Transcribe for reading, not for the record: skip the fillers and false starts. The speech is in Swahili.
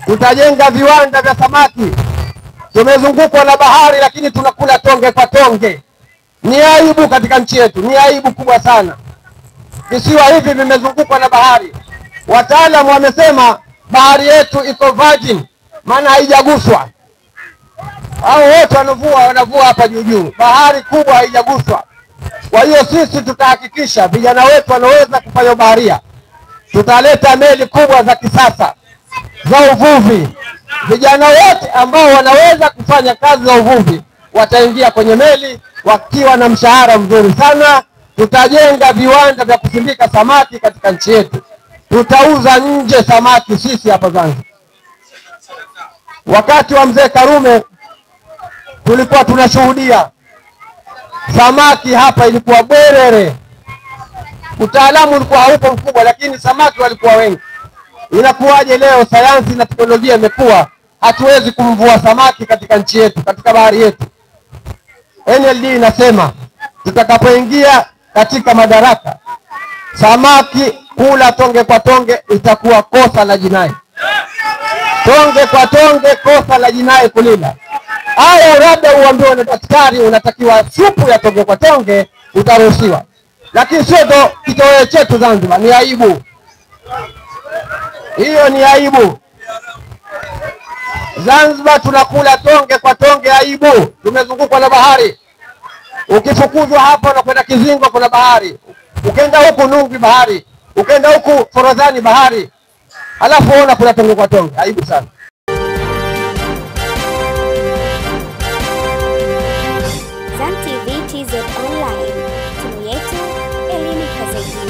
Tutajenga viwanda vya samaki. Tumezungukwa na bahari lakini tunakula tonge kwa tonge. Ni aibu katika nchi yetu, ni aibu kubwa sana. Visiwa hivi vimezungukwa na bahari. Wataalamu wamesema bahari yetu iko virgin, maana haijaguswa. Hao wote wanavua hapa juu juu. Bahari kubwa haijaguswa. Kwa hiyo sisi tutahakikisha vijana wetu wanaweza kufanya baharia. Tutaleta meli kubwa za kisasa za uvuvi. Vijana wote ambao wanaweza kufanya kazi za uvuvi wataingia kwenye meli wakiwa na mshahara mzuri sana. Tutajenga viwanda vya kusindika samaki katika nchi yetu. Tutauza nje samaki sisi hapa Zanzibar. Wakati wa Mzee Karume tulikuwa tunashuhudia samaki hapa ilikuwa bwerere. Utaalamu ulikuwa haupo mkubwa, lakini samaki walikuwa wengi. Inakuwaje leo sayansi na teknolojia imekuwa, hatuwezi kumvua samaki katika nchi yetu, katika bahari yetu? NLD inasema tutakapoingia katika madaraka, samaki kula tonge kwa tonge itakuwa kosa la jinai. Tonge kwa tonge, kosa la jinai kulila. Au labda uambiwe na daktari unatakiwa supu ya tonge kwa tonge, utaruhusiwa. Lakini sio ndo kitoweo chetu Zanzibar, ni aibu. Hiyo ni aibu. Zanzibar tunakula tonge kwa tonge, aibu. Tumezungukwa na bahari. Ukifukuzwa hapa unakwenda Kizingo kuna bahari. Ukienda huku Nungwi bahari. Ukienda huku Forodhani bahari. Alafu ona kuna tonge kwa tonge, aibu sana.